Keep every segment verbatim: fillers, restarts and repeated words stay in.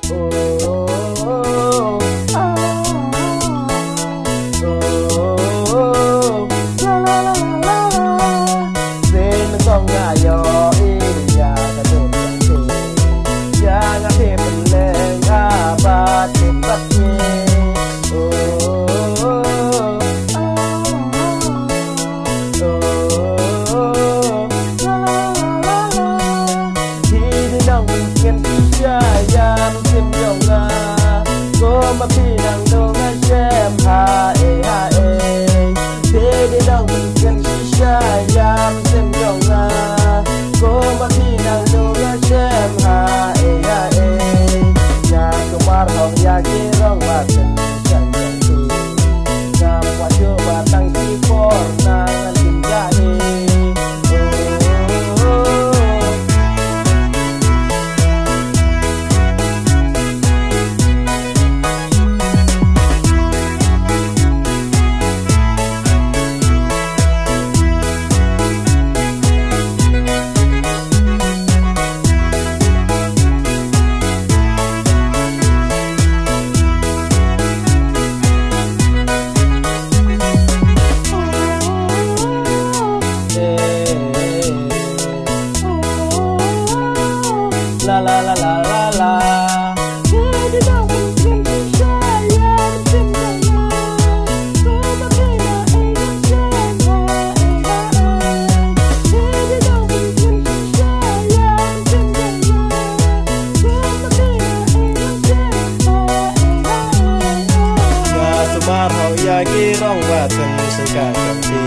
Oh, oh, oh, ah, oh, oh, oh, la, la, la. Sien nyngkong nga ïohi ïa ka dur jong phi. Ïa nga phi pynlong ha ba tip bad ngi. Oh, oh, oh, ah, oh, oh, oh, la, la, la, la. Phi dei nongpynkhian shisha ïa mynsiem jong nga. Kumba phi nang duh nga shem haei haei. Phi dei nongpynkhian shisha ïa mynsiem jong nga. Kumba phi nang duh nga shem haei haei. Nga sumar hok ïa ki rong ba teng sha jong phi. Ngam kwah shuh ba tang shi por na ngan ym jah hi. Oh, oh, oh. La, la, la, la, la, la. Nga sumar hok ïa ki rong ba teng sha ka jong phi.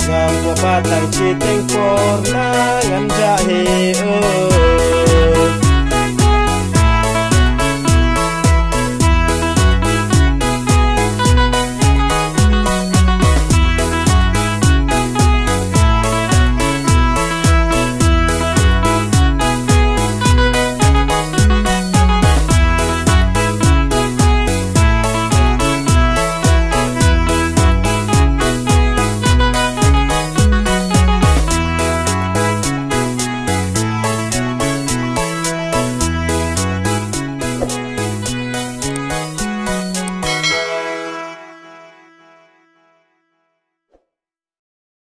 Ngam kwah ba tang shi teng por na ngan jah hi, oh.